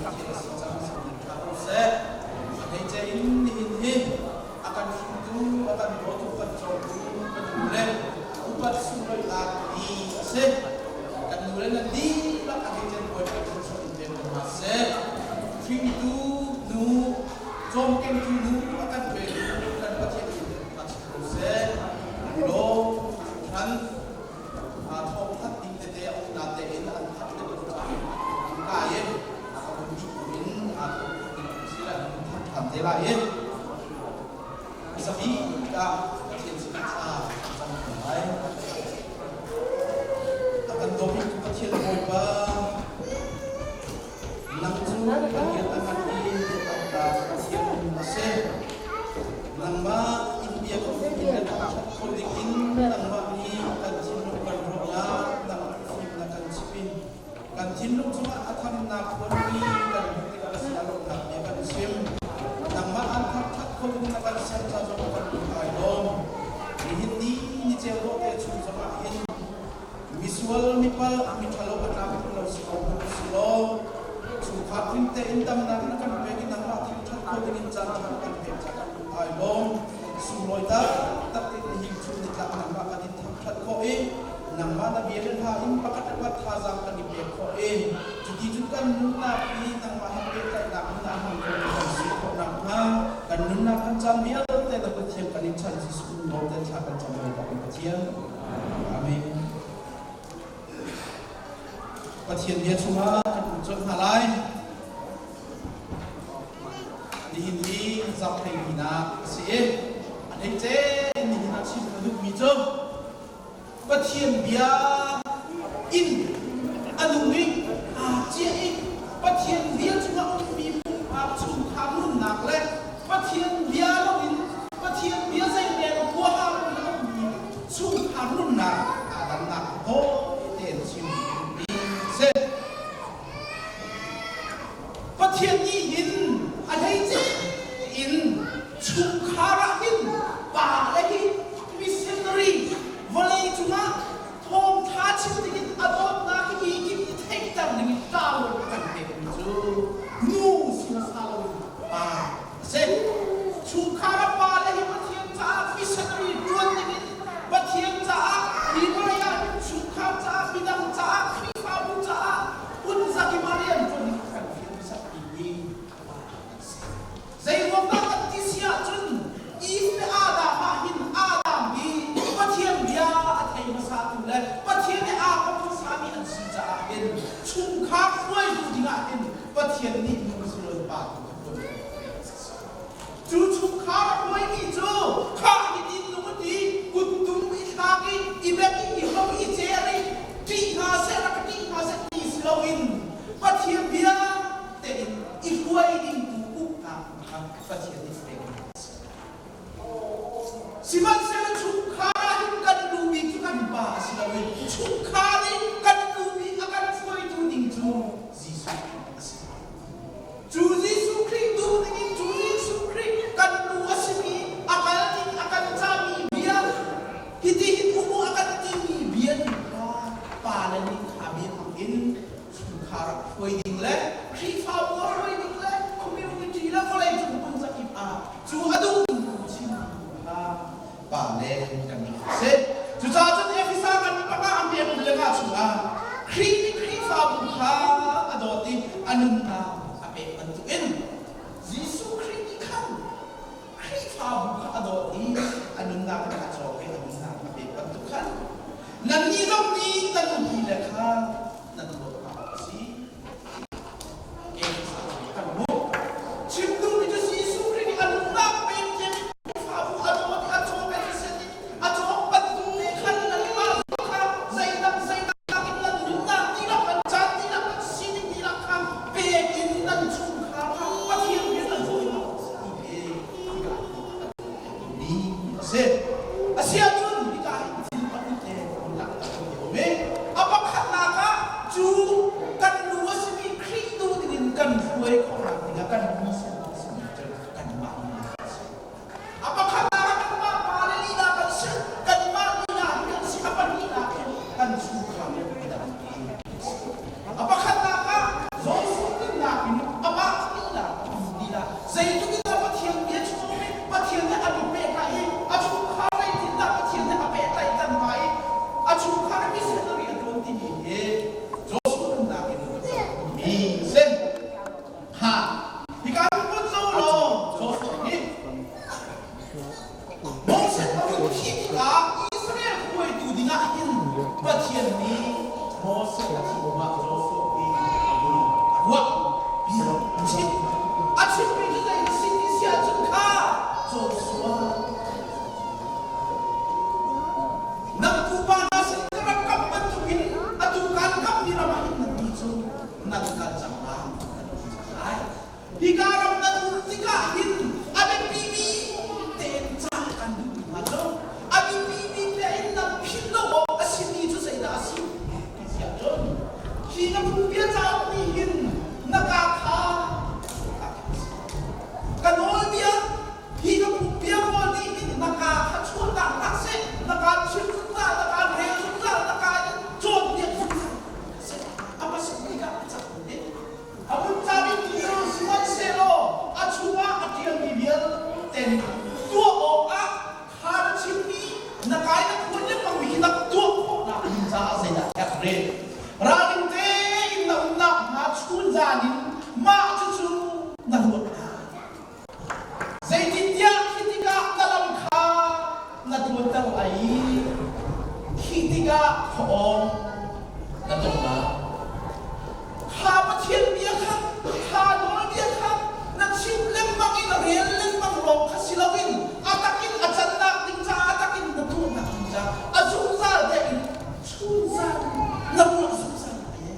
Pathian a si cang sin ṭha ko seh. A hleice in nihin hi a kan hringtu, a kan dawtu, kan cawmtu kan nu le upat sunglawihnak ni a si. Kan nu le nan dihlak a hleice Bawipa thluachuah in pek ko hna seh. Hringtu nu, cawmkengtu nu a kan petu kan Pathian in upat si ko seh. Lawm hran thawngthat ding tete a umnak tein an that le bantuk an kai i a ka um dih in aa thawngthat ding an si le an that ṭhan te lai i hmasa bik ah Pathian sinah thla cam ko lai. A kan dawbiktu Pathian Bawipa, nang cu Pathian a ngan i biataknak Pathian na si. Nangmah in bia ka in le thangṭhat kho ding in nangmah nih kan thinlung kan ruahnak, nangmah fimnak kan chim i kan thinlung cungah a thamnak huanmi kan hmuh tikah a sialawmnak bia kan chim. Nangmah an thangṭhat kho ding na kan ser ca zong kan lung ai lawm. Nihin ni ni ceu dawh te chung zongah hin misual mipal miṭhalo a tlamtling lo si ko hmanh usilaw chungkhar tling tein damnak na kan pek i nangmah thangṭhat kho dingin caan ṭha na kan pek caah kan lung ai lawm. Sunglawi taktak in nihin chun nitlak nangmah kan in thangṭhat khawh i nangmah na bia le hla in pakhat le pakhat thazaang kan i pek khawh i cuti cun kan nunnak hi nangmah he pehtlaihnak nun ah hmang kho kan si khawh nakhnga kan nunnak kan caan vialte na Pathian kan in chan Jesuh nawl te thla kan cam lai kan Pathian. Amen. Pathian bia chungah kan um colh hna lai. Nihin hi zarhhlei nak a si i a hleice in nihin ah chim ka duhmi cu Pathian bia in a nung i aa ciah i Pathian bia chungah ummi pumpak chungkhar nunnak le Pathian bia loin Pathian bia zeirel huaha loin a ummi chungkhar nunnak aa dannak tawi tein chim duhmi a si. Pathian nih hin a hleice in chungkhar ah hin pa le hi missionary vawlei cungah thawngtha chim dingin a dawtnak hi mi kip i theihter dingin ṭawl a kan pekmi cu nu si hmasa loin pa a si. Chungkhar ah pa le hi Pathian caah missionary ṭuan dingin Pathian caah hi vawlei ah hin chungkhar caah midang caah Khrihfabu caah phunzakim ah rian ṭuan ding kan fial hmasat hi pa an si. Zeiruangah kan ti si ahcun Eve le Adam ah hin Adam hi Pathian bia a thei hmasatu le Pathian he aa kom hmasami an si caah hin chungkhar hruaitu dingah hin Pathian nih nu si loin pa tu kha tuan Cu chungkhar a hruaimi cu khah hi tin nung a ti, kuttum i thlak i, i bek i, i hlo i cer i, ṭih hna seh rak ka ṭih hna seh ti si loin Pathian bia tein i hruai ding tu uknak kha Pathian nih pek a si. Sihmanhsehlaw chungkhar ah hin kan lu bik cu kan pa a si lo i chungkhar i kan lu bik a kan hruaitu ding cu Jesuh Khrih a si. Cu Jesuh Khrih duh dingin cu Jesuh Khrih kan lu a simi a kal ding a kan cahmi bia hitihin um u a kan timi bia tu kha pale nih kha bia hmang in chungkhar ah hruai ding le Khrihfabu ah hruai ding le community le vawleicung hmun zakip ah cu a duh ding tu chim tu kha pale kan rak si. Cucaah cun Efesa kan panga a hme le nga chungah Khrih nih Khrihfabu kha a dawt i a nunnak a pek bantukin Jesuh Khrih nih khan Khrihfabu kha a dawt i a nunnak in a cawk i a nunnak a pek bantuk khan nannih zong nih nan nupi le kha nan dawt hna awk a si. Kan hmuh. Chim duhmi cu Jesuh Khrih nih a nunnak pek tiang in Khrihfabu a dawt i a cawk i thisen in a cawk bantuk te khan nanmah zong kha zeidang zeidang in nan nunnak dihlak nan caan dihlak nan sining dihlak kha pek in nan chungkhar kha Pathian rian nan cawi hna awk a si ti hi hika mi a si. Asiahcun hika hin thil pahnih te kan langhter kan ti um i a pakhatnak ah cu kan lu a simi Khrih duh dingin kan hruai khawhnak dingah kan mission a simi cu kanmah lila a si. A pakhatnak ah kanmah pale lila kan si, kanmah lila hi kan si, a pahnihnak hin kan chungkhar a dang a si. A pakhatnak ah Joseph nunnak in a Ruah bia a chim. A chimmi cu zei na si ti si ahcun kha Joshua nan pupa hna sin ka rak kamh bantukin atu kaan kamhmi ram ah hin nannih cu nan kal cang lai, nan um cang lai. Hika ram nan um tikah hin a biapimi tein caan kan duhmi hna cu a biapimi tein nan philh lo awk a simi cu zeidah a si ti si ahcun hi na phungbia cauk nih hin na kaa kha ka nawlbia hi na phungbia pawl nih hin na kaa kha chuahtak hlah seh na kaan chim zungzal na kaan rel zungzal na kaan cawnpiak zungzal seh a hmasa bik ah a cang ding. A vun caan in lio sihmanhsehlaw a chungah a ṭialmi vialte nih tuah awkah kha na chimmi na kai na phuan lengmangmi hi na tuah khawhnak ding caah zeidah herh rel? Ralring tein na umnak hnga chunzan in mah cucu na ruat hna. Zeitintiah khi tikah na lam kha na tluanter lai i khi tikah khuaawng na tong lai. Kha Pathian bia kha, kha nawlbia kha na chim lengmang i na rel lengmang lawng kha si loin a takin a cannak ding caah a takin na tuahnak ding caah a zungzal tein chunzan na ruah zungzal lai.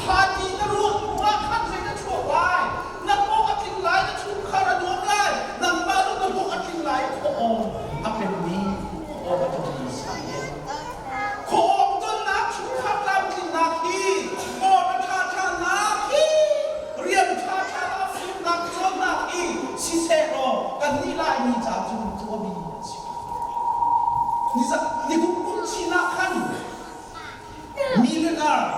Kha ti na ruah hnuah khan zei na chuak lai? Na paw a tling lai, na chungkhar a nuam lai, nangmah zong na hlawh a tling lai. Khuaawng a pemmi, khuaawng a tongmi si. Khuaawng tonnak chungkhar tlamtlinnak hi mawṭaw ṭhaṭhanak hi rian ṭhaṭha ah fimnak cawnnak hi siseh law kannih Laimi ca cun tuahmi an si. Ni kum kum chin ah khan Millionaire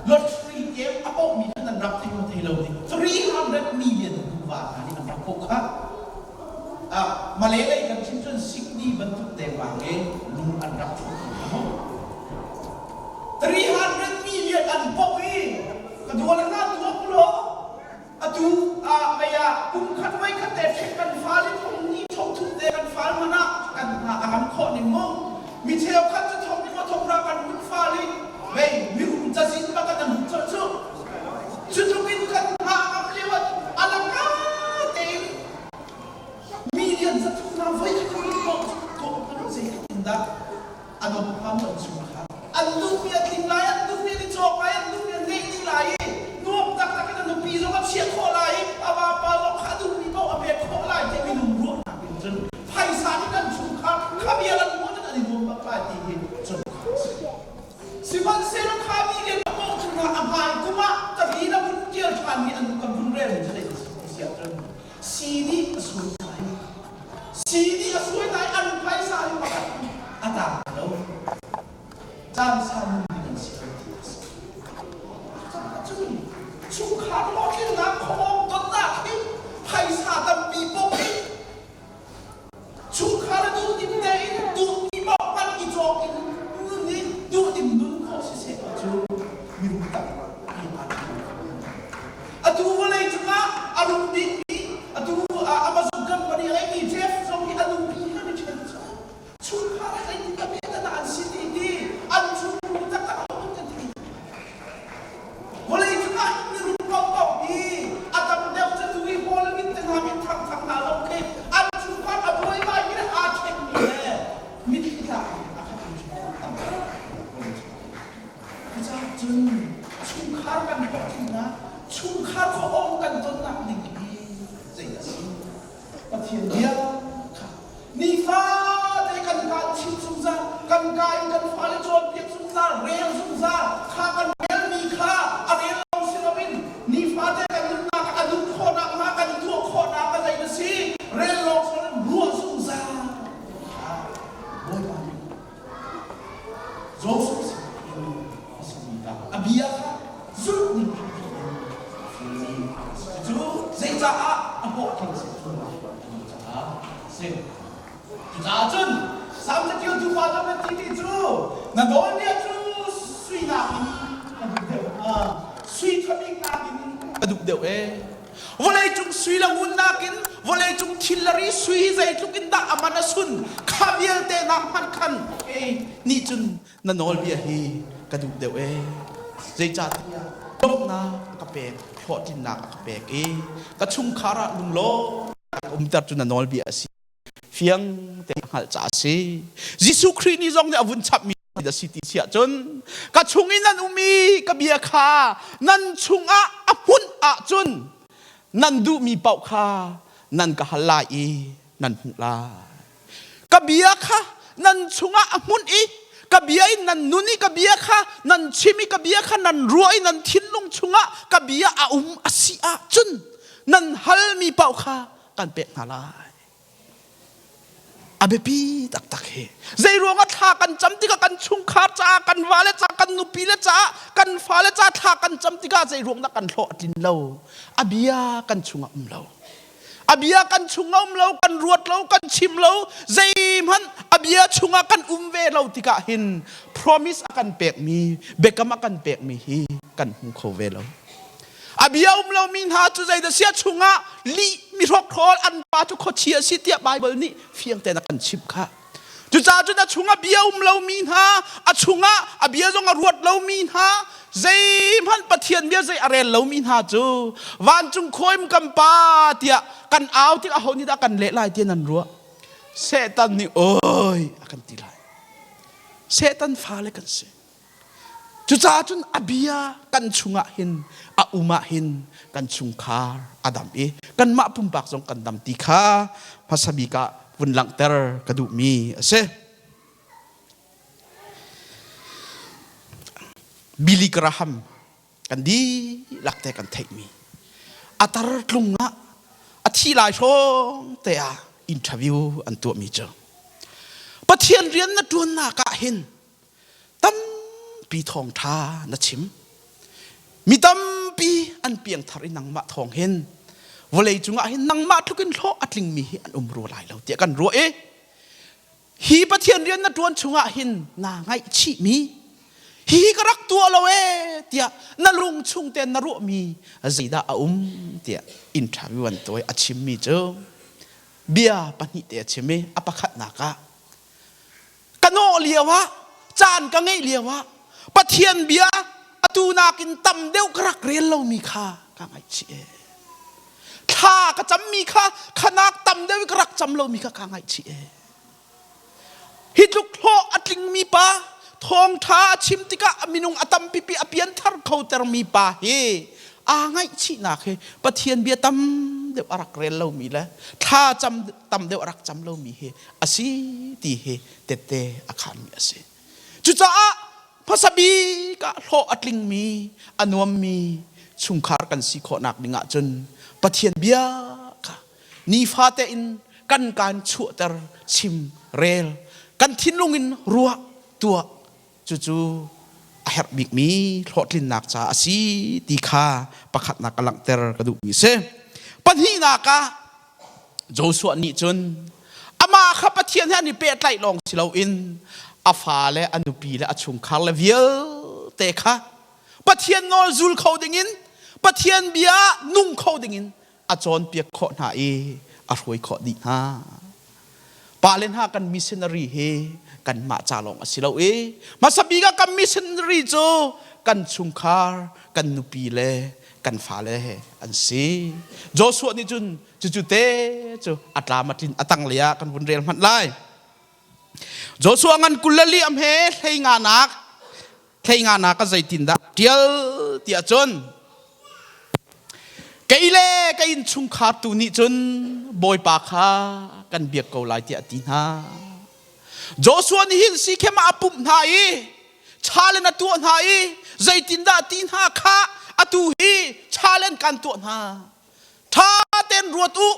lottery game a pohmi kha nan rak thei maw thei lo ding 300 million nuva hna nih an rak poh kha. Malay lei kan chim cun Sydney bantuk dengmang i lung an rak thuh mu. 300 million an poh i ka dual hna tuak law atu ah mei ah kum khat voi khat te ṭhek kan fal i thong ni thong thum te kan fal hmanh ah kan hna a ngam khawh ning mu mi cheukhat cu thong ni maw thong ra kan hun fal i vei mirum cazin bak an hun colh cu cu tluk in kan hna a ngam lio ah alaka tein million zathum na voi khat hun tuah tuah kan zeitin dah a dawt hnga mu an chungkhar an duhmi a tling lai an duhmi an i cawk lai an duhmi an ngeih dih lai i nuam taktak in a nupi zong a chiah khawh lai i a vapa zong kha a duhmi paoh a pek khawh lai ti minung ruahnak in cun phaisa nih kan chungkhar kha bia an ruah cun an i nuam bak lai ti hi cun sihmanhsehlaw kha mi lian a paw chung hna a hmai kum ah ka ri na vun tial ṭhan mi an kan vun rel mi cu zei si ahcun si nih a suai lai Si nih a suai lai an phaisa hi pakhat a tang lo. Caan sau nun ding an si lo ti a si. Cucaah cun chungkhar hlawhtlinnak khuawng tonnak hi phaisa tampi pok hi chungkhar a duhdim tein duhmi paoh hman i cawk in nun hi duhdim nun khawh siseh cu mirum tampi aa Atu vawlei cungah a rum bikmi atu Amazon company a ngeimi Jeff zong hi a nupi he an i ṭhen cu. Chungkhar he zeitin a bia an si ti hi an chungkhar taktak a um kan thei. Vawlei cungah mirum paohpaoh hi a tam deuh cu tu i Hollywood te hna min thangthang hna lo khi an chungkhar a buaibai mi le aa ṭhenmi le mitthli tlak a khat chungkhar tam Cucaah cun chungkhar kan hlawhtlinnak, chungkhar khuaawng kan tonnak ding hi zei a si? Pathian bia kha nifate kan kaan chim zungzal, kan ka in kan fale cawnpiak zungzal, rel zungzal, kha kan relmi kha a rel lawng si loin nifate kan nunnak a duh khawhnak hnga, kan tuah khawhnak a zei na si? Rel lawng si loin ruah zungzal. Bawipa nih Joseph sin a simi kha a bia kha zulh ning in cu zeicaah a hlawhtling si caah si. Cucaah cun Salm caṭialtu pa David timi cu na nawlbia cu sui nakin ka duh deuh hnga sui ṭhabik nakin ka duh deuh ee. Vawleicung sui le ngun nakin vawleicung thil le ri sui hi zeitluk in dah a man a sun kha vialte nak hmanh khan kei nih cun na nawlbia hi ka duh deuh ee. Zeicahtiah lawmhnak a ka pek, hlawhtlinnak a ka pek i ka chungkhar ah lunglawm umter cu na nawlbia a si. Fiang te hngalh ca a si. Jesuh Khrih nih zong nih a vun chapmi a si ti si ahcun ka chung i nan um i ka bia kha nan chungah a hmunh ahcun nan duhmi paoh kha nan ka hal lai i nan hmuh lai. Ka bia kha nan chungah a hmunh i ka bia in nan nun i ka bia kha nan chim i ka bia kha nan ruah i nan thinlung chungah ka bia a um a si ahcun nan halmi paoh kha kan pek hna lai. A biapi taktak hi. Zei ruangah thla kan cam tikah kan chungkhar caah, kan vale caah, kan nupi le caah, kan fale caah thla kan cam tikah zei ruang dah kan hlawh a tlin lo? A bia kan chungah um lo. A bia kan chung a um lo, kan ruat lo, kan chim lo, zeihmanh a bia chungah kan um ve lo tikah hin promise a kan pekmi, biakam a kan pekmi hi kan hmu kho ve lo. A bia um lomi hna cu zeidah sia chungah lih mi hrokhrawl an pa cu khuachia a si tiah Baibal nih fiang tein a kan chimh kha. Cucaah cun a chungah bia um lomi hna, a chungah a bia zong a ruat lomi hna, zeihmanh Pathian bia zei a rel lomi hna cu vancung khuaim kan pa tiah kan au tik aho nih dah kan leh lai tiah nan ruah? Satan nih oi a kan ti lai. Satan fale kan si. Cucaah cun a bia kan chungah hin a um ah hin kan chungkhar a dam i kanmah pumpak zong kan dam ti kha hmasa bik ah vun langhter ka duhmi a si. Billy Graham kan dihlak te kan theihmi a tar tlung ah a thi lai hrawng te ah interview an tuahmi cu Pathian rian na ṭuannak ah hin tampi thawngṭha na chim. Mi tampi an piangthar i nangmah thawng hin vawlei cungah hin nangmah tluk in hlawh a tlingmi hi an um rua lai lo tiah kan ruah i hi Pathian rian na ṭuan chungah hin naa ngaihchihmi hi ka rak tuah lo ee tiah na lung chung tein na ruahmi zeidah a um tiah interview an tuah i a chimmi cu bia pahnih te a chim i a pakhatnak ah Ka nawh lio ah, caan ka ngeih lio ah Pathian bia atu nakin tam deuh ka rak rel lomi kha ka ngaihchih ee. Thla ka cammi kha khanak tam deuh ka rak cam lomi kha ka ngaihchih ee. Hi tluk hlawh a tlingmi pa thawngṭha a chim tikah a minung a tampipi a pianthar kho termi pa hi aa ngaihchihnak hi Pathian bia tam deuh a rak rel lomi le thla cam tam deuh a rak cam lomi hi a si ti hi tette a khanmi a si. Cucaah hmasa bik ah hlawh a tlingmi, a nuammi chungkhar kan si khawhnak ding ahcun Pathian bia kha nifate in kan kaan chuahter, chim, rel, kan thinlung in ruah, tuah cucu a herh bikmi hlawhtlinnak ca a si ti kha pakhatnak ka langhter ka duhmi a si. Pahnihnak ah Joshua nih cun amah kha Pathian he an i pehtlaih lawng si loin a fale, a nupi le a chungkhar le vialte kha Pathian nawl zul kho dingin Pathian bia nung kho dingin a cawnpiak khawh hna i a hruai khawh dih hna. Pale hna kan missionary hi kanmah ca lawng a si lo i hmasa bik ah kan missionary cu kan chungkhar, kan nupi le kan fale he an si. Joshua nih cun cucu te cu a tlam a tlin a tang lei ah kan vun rel hmanh lai. Joshua ngan 24 am he hlei nga nak hlei nga nak a zeitindah tial tiah cun kei le ka innchungkhar tu nih cun Bawipa kha kan biak ko lai tiah a ti hna. Joshua nih hin Sikhem ah a pumh hna i challenge a tuah hna i zeitindah ti hna kha atu hi challenge kan tuah hna. Ṭha tein ruat u.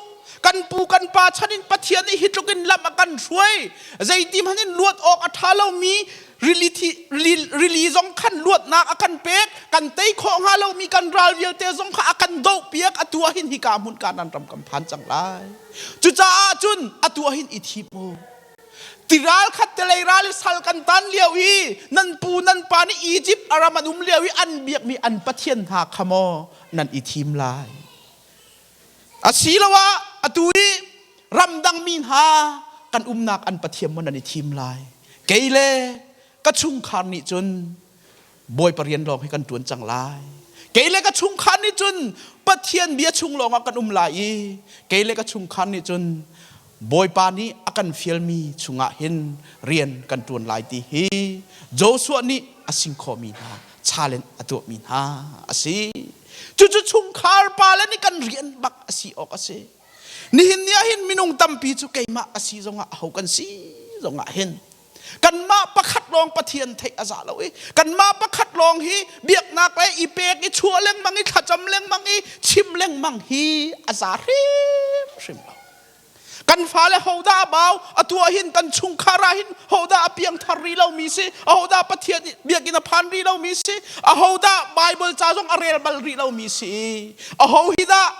Kan pu kan pa chan in Pathian nih hi tluk in lam a kan hruai. Zeiti hmanh in luat awk a ṭha lomi rili, rili zong khan luatnak a kan pek. Kan tei khawh hnga lomi kan ral vialte zong kha a kan dohpiak. Atu ah hin hika hmun Kanaan ram kan phan cang lai. Cucaah cun atu ah hin i thim u. Tiral khat telei ral i sal kan tan lio i nan pu nan pa nih Egypt a ram an um lio i an biakmi an pathian hna kha maw nan i thim lai. Asiloah atu i ramdang mi hna kan umnak an pathian maw nan i thim lai. Kei le ka chungkhar nih cun Bawipa rian lawng hi kan ṭuan cang lai. Kei le ka chungkhar nih cun Pathian bia chung lawngah kan um lai i kei le ka chungkhar nih cun Bawipa nih a kan fialmi chungah hin rian kan ṭuan lai ti hi Joshua nih a sing khawhmi hna challenge a tuahmi hna a si. Cucu chungkhar pale nih kan rian bak a si awk a si. Nihin ni ah hin minung tampi cu keimah a si zongah aho kan si zongah hin kanmah pakhat lawng Pathian theih a za lo i kanmah pakhat lawng hi biaknak le i pek i chuah lengmang i thlacam lengmang i chim lengmang hi a za hrimhrim lo. Kan fale hodah a bau atu ah hin kan chungkhar ah hin hodah a piangthar rih lomi si ahodah Pathian biakinn a phan rih lomi si ahodah Bible ca zong a rel bal rih lomi si aho hi dah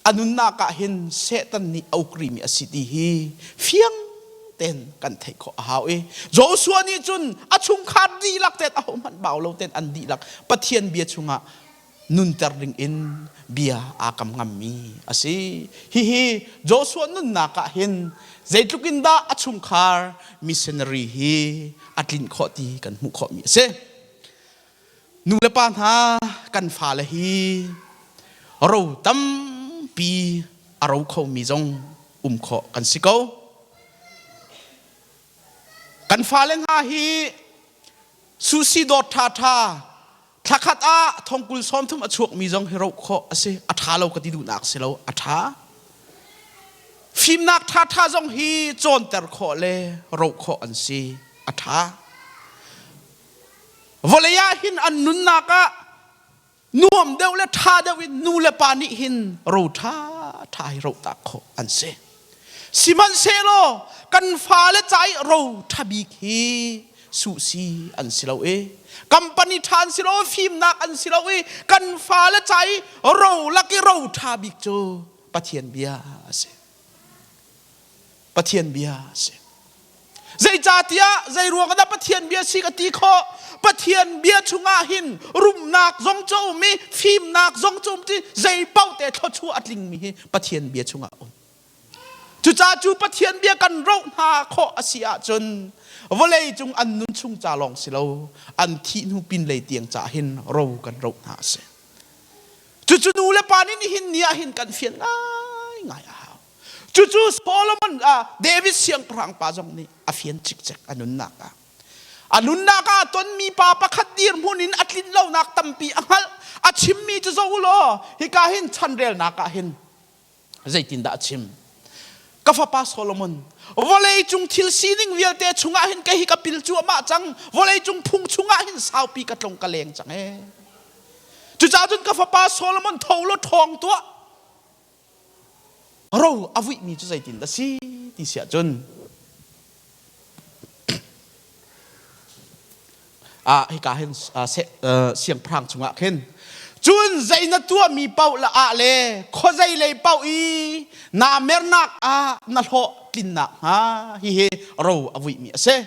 a nunnak ah hin Satan nih a uk rihmi a si ti hi fiang ten kan theih khawh a hau i Joshua nih cun a chungkhar dihlak ten ahohmanh bau lo ten an dihlak Pathian bia chungah nunter ding in bia aa kam ngammi a si. Hihi Joshua nunnak ah hin zeitluk in dah a chungkhar missionary hi a tlinh khawh ti kan hmuh khawhmi a si. Nu le pa hna kan fale hi ro tampi a ro khomi zong um khawh kan si ko. Kan fale hna hi susi dawt ṭhaṭha Thlakhat ah thongkul 30 a chuakmi zong hi roh khawh a si. A ṭha lo ka ti duhnak si lo, a ṭha. Fimnak ṭhaṭha zong hi cawnter khawh le roh khawh an si. A ṭha. Vawlei ah hin an nunnak ah nuam deuh le ṭha deuh in nu le pa nih hin ro ṭha ṭha hi roh tak khawh an si. Sihmanhsehlaw kan fale ca i ro ṭha bik hi suhsi an si lo i company ṭha an si lo fimnak an si lo i kan fale ca i ro lak i ro ṭha bik cu Pathian bia a si. Pathian bia a si. Zeicahtiah zeiruang dah Pathian bia si ka ti khawh? Pathian bia chungah hin rumnak zong cu um i fimnak zong cu um ti zei paoh te thluachuah a tlingmi hi Pathian bia chungah um. Cucaah cu Pathian bia kan roh hna khawh a si ahcun vawlei cung an nun chung ca lawng si lo an thih hnu pinlei tiang ca hin ro kan roh hna a si. Cucu nu le pa nih nihin ni ah hin kan fian ngaingai a hau. Cucu Solomon David siangpahrang pa zong nih a fian cikcek a nunnak ah. A nunnak ah a tonmi pa pakhat dirhmun in a tlin lonak tampi a hngalh. A chimmi cu zoh u law hika hin chanrelnak ah hin zeitindah a chim? Ka fapa Solomon, vawlei cung thil sining vialte chungah hin kei hi ka pil cuahmah cang. Vawlei cung phung chungah hin saupi ka tlong ka leng cang ee. Cucaah cun ka fapa Solomon tho law ṭhawng tuah. Ro a vuihmi cu zeitin dah si ti si ahcun ah hika hin siangpahrang chungah khin cun zei na tuahmi paoh la ah le khuazei lei paoh i naa mernak ah na hlawh tlinnak hnga hihi ro a vuihmi a si.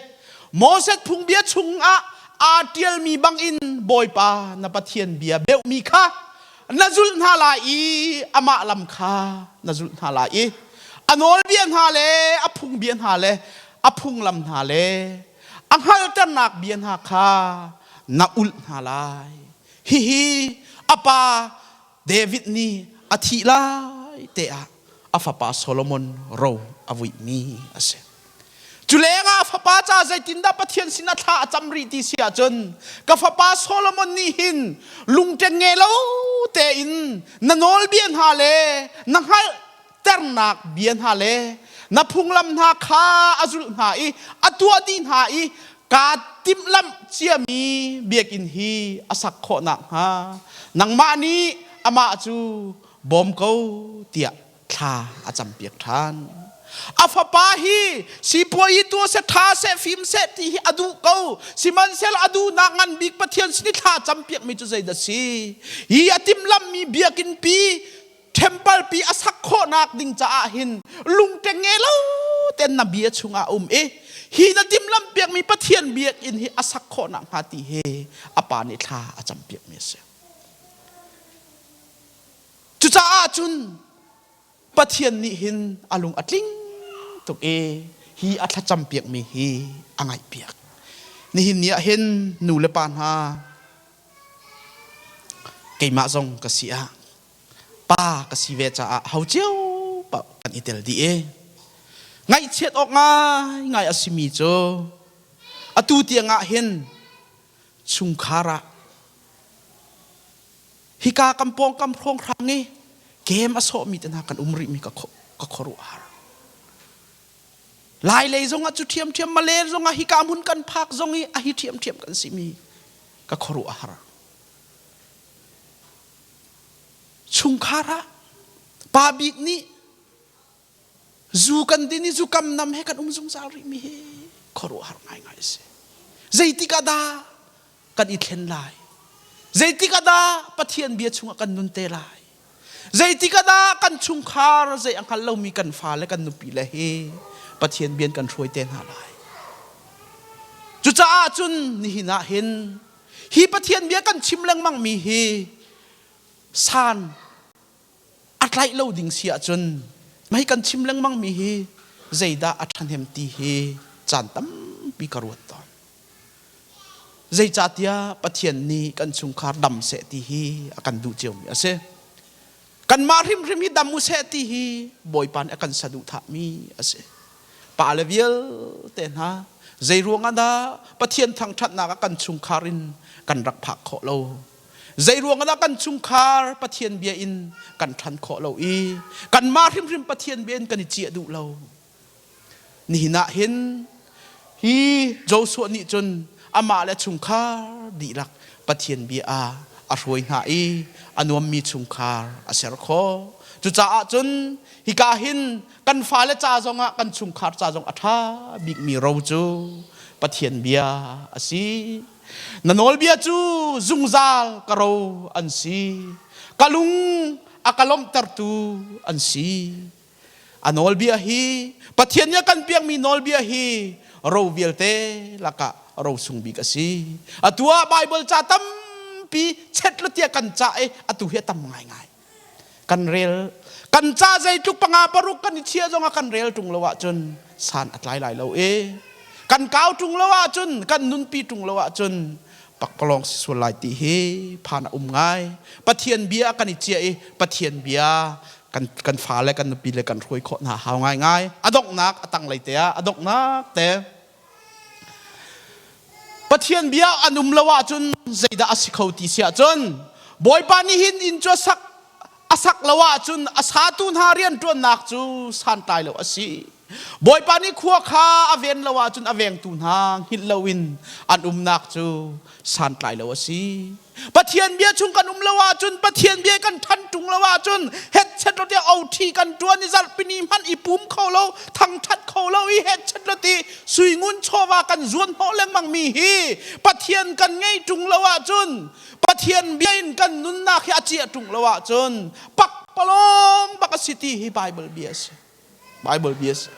Moses phungbia chungah aa ṭialmi bangin Bawipa na Pathian bia beuhmi kha na zulh hna lai i amah lam kha na zulh hna lai i a nawlbia hna le a phungbia hna le a phunglam hna le a hngalhternak bia hna kha na ulh hna lai. Hihi a pa David nih a thih lai te ah a fapa Solomon ro a vuihmi a si. Cu lengah a fapa ca zeitindah Pathian sinah thla a cam rih ti si ahcun ka fapa Solomon nih hin lungṭengnge lo tein na nawlbia hna le na hngalhternak bia hna le na phunglam hna kha a zulh hna i a tuah dih hna i kaa timhlamh ciami biakinn hi a sak khawh nakhnga nangmah nih amah cu bawm ko tiah thla a campiak ṭhan. A fapa hi sipuai tuah seh ṭha seh fim seh ti hi a duh ko. Sihmanhsehlaw a duhnak ngan bik Pathian sin i thla campiakmi cu zeidah si? Hi a timhlamhmi biakinn pi temple pi a sak khawhnak ding caah hin lungṭengnge lo ten na bia chungah um i hi na timhlamh piakmi Pathian biakinn hi a sak khawhnak hnga ti hi a pa nih thla a campiakmi a si. Cucaah cun Pathian nih hin a lung a tling tuk i hi a thlacam piakmi hi a ngaihpiak. Nihin ni ah hin nu le pa hna keimah zong ka si ah pa ka si ve caah ho cio paoh kan i tel dih i ngaihchiat awk ngaingai a simi cu atu tiang ah hin chungkhar ah hika kan pawngkam hrawnghrang i game a sawhmi te hna kan um rihmi ka khuaruahhar. Lai lei zongah cu ṭhiamṭhiam, Malay zongah hika hmun kan phak zong i a hi ṭhiamṭhiam kan simi ka khuaruah a har. Chungkhar ah pa bik nih zu kan din i zu kam nam he kan um zungzal rihmi hi khuaruahhar ngaingai a si. Zeitik ah dah kan i thlen lai? Zeitik ah dah Pathian bia chungah kan nun te lai? Zeitik ah dah kan chungkhar zei a hngal lomi kan fale kan nupi le hi Pathian bia kan hruai te hna lai? Cucaah cun nihin ah hin hi Pathian bia kan chim lengmang mi hi san a tlaih lo ding si ahcun mei kan chim lengmang mi hi zeidah a ṭhahnem ti hi caan tampi ka ruat tawn. Zeicahtiah Pathian nih kan chungkhar dam seh ti hi a kan duh ciomi a si. Kanmah hrimhrim hi dam u seh ti hi Bawipa nih a kan saduhthahmi a si. Pale vialte hna zei ruangah dah Pathian thangṭhatnak ah kan chungkhar in kan rak phak khawh lo? Zei ruangah dah kan chungkhar Pathian bia in kan ṭhan khawh lo i kanmah hrimhrim Pathian bia in kan i ciah duh lo? Nihin ah hin hi Joshua nih cun amah le chungkhar dihlak Pathian bia ah a hruai hna i a nuammi chungkhar a ser khawh. Cucaah cun hika hin kan fale ca zongah kan chungkhar ca zong a ṭha bikmi ro cu Pathian bia a si. Na nawlbia cu zungzal ka ro an si. Ka lung a ka lawmhtertu an si. A nawlbia hi Pathian nih a kan piakmi nawlbia hi ro vialte lakah ro sung bik a si. Atu ah Baibal ca tampi chet lo tiah kan cah i atu hi a tam ngaingai. Kan rel kan ca zeitluk panga paruk kan i chiah zongah kan rel ṭung lo ahcun san a tlai lai lo i kan kau ṭung lo ahcun kan nunpi ṭung lo ahcun pakpalawng si sual lai ti hi phan a um ngai. Pathian bia kan i chiah i Pathian bia kan kan fale kan nupi le kan hruai khawh hna hau ngaingai. A donghnak a tanglei te ah a donghnak te Pathian bia an um lo ahcun zeidah a si kho ti si ahcun Bawipa nih hin inn cu a sak a sak lo ahcun a satu hna rianṭuannak cu santlai lo a si. Bawipa nih khua kha a ven lo ahcun a vengtu hna hngilh loin an umnak cu santlai lo a si. Pathian bia chung kan um lo ahcun Pathian bia kan ṭhan ṭung lo ahcun hetchet lo tiah oṭhi kan ṭuan i zarhpini hmanh i pum kho lo thangṭhat kho lo i hetchet lo ti suingun chawva kan zuan hnawh lengmang mi hi Pathian kan ngei ṭung lo ahcun Pathian bia in kan nunnak hi a ciah ṭung lo ahcun pakpalawng bak a si ti hi Bible bia a si. Bible bia a si.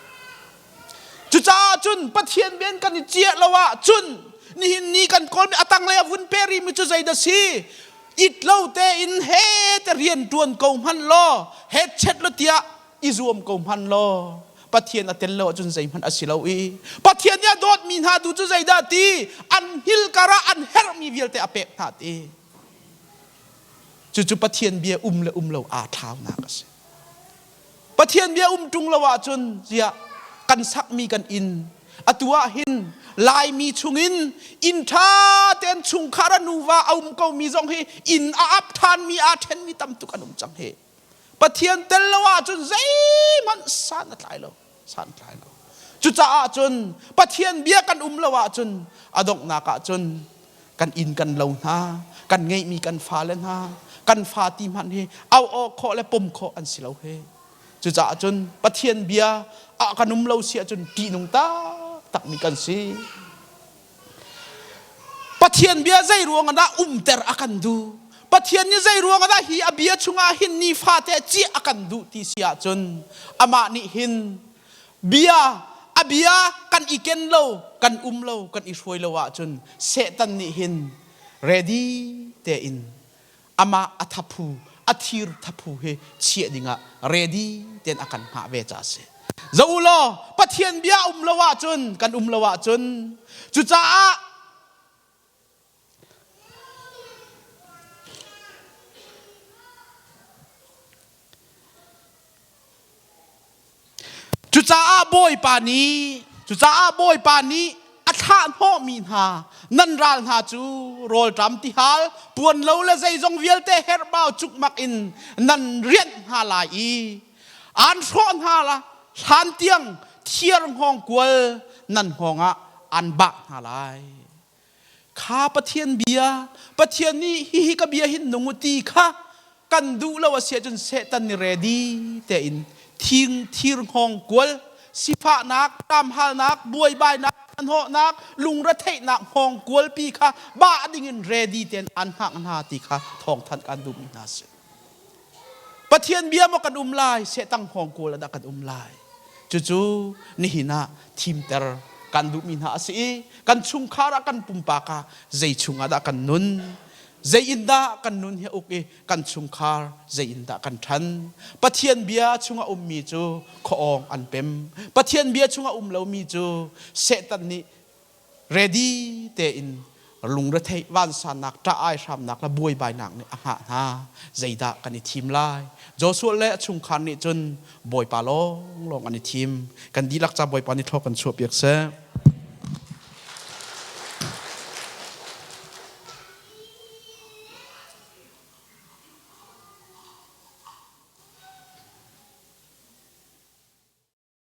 Cucaah cun Pathian bia in kan i ciah lo ahcun nihin ni kan kawlmi a tanglei a vun peri mi cu zeidah si? It lo tein he te rian ṭuan ko hmanh law he chet lo tiah i zuam ko hmanh law Pathian a tel lo ahcun zeihmanh a si lo i Pathian nih a dawtmi hna tu cu zeidah ti an hil karah an herhmi vialte a pek hna ti cucu Pathian bia um le um lo aa thlaunak a si. Pathian bia um ṭung lo ahcun ziah kan sakmi kan inn atu ah hin Laimi chungin inn ṭha tein chungkhar a nuva a um komi zong hi inn a ap ṭhanmi aa ṭhenmi tam tuk an um cang hi. Pathian tel lo ahcun zeihmanh san a tlai lo san a tlai lo. Cucaah cun Pathian bia kan um lo ahcun a donghnak ahcun kan inn kan lo hna kan ngeihmi kan fale hna kan fa ti hmanh hi au aw khawh le pom khawh an si lo he cucaah cun Pathian bia ah kan um lo si ahcun ṭihnung taktak mi kan si Pathian bia zei ruang ah dah umter a kan duh Pathian nih zei ruang ah dah hi a bia chungah hin nifate ciah a kan duh ti si ahcun amah nih hin Bia a bia kan i ken lo, kan um lo, kan i hruai lo ahcun Satan nih hin ready tein amah a thaphu, a thir thaphu hi chiah dingah ready tein a kan hngah ve ca a si. Zo u law, Pathian bia um lo ahcun, kan um lo ahcun, cucaah. Bawipa nih cucaah Bawipa nih a thlah hnawhmi hna nan ral hna cu rawlṭam tihal puan lo le zeizong vialte herhbau cukmak in nan rianh hna lai i an hrawh hna la hlan tiang thiar hngawngkual nan hngawng ah an bah hna lai. Kha Pathian bia, Pathian nih hihi ka bia hin nung u ti kha kan duh lo a si ahcun Satan nih ready tein thing thir hngawng kual sifahnak, ṭamhalnak, buaibainak, hnawhnak, lungretheihnak hngawng kualpi kha bah dingin ready tein an hngak hna ti kha thawngthanh kan duhmi hna si. Pathian bia maw kan um lai, Satan hngawng kual ah dah kan um lai? Cucu nihin ah thimter kan duhmi hna a si i kan chungkhar ah kan pumpak ah zei chungah dah kan nun, zei in dah kan nun hi a uk i kan chungkhar zei in dah kan ṭhan. Pathian bia chungah ummi cu khuaawng an pem. Pathian bia chungah um lomi cu Satan nih ready tein lungretheih vansannak ṭah ai hramnak le buaibainak nih a hngah hna. Zeidah kan i thim lai? Joshua le a chungkhar nih cun Bawipa lawnglawng an i thim. Kan dihlak ca Bawipa nih thlaw kan chuahpiak seh.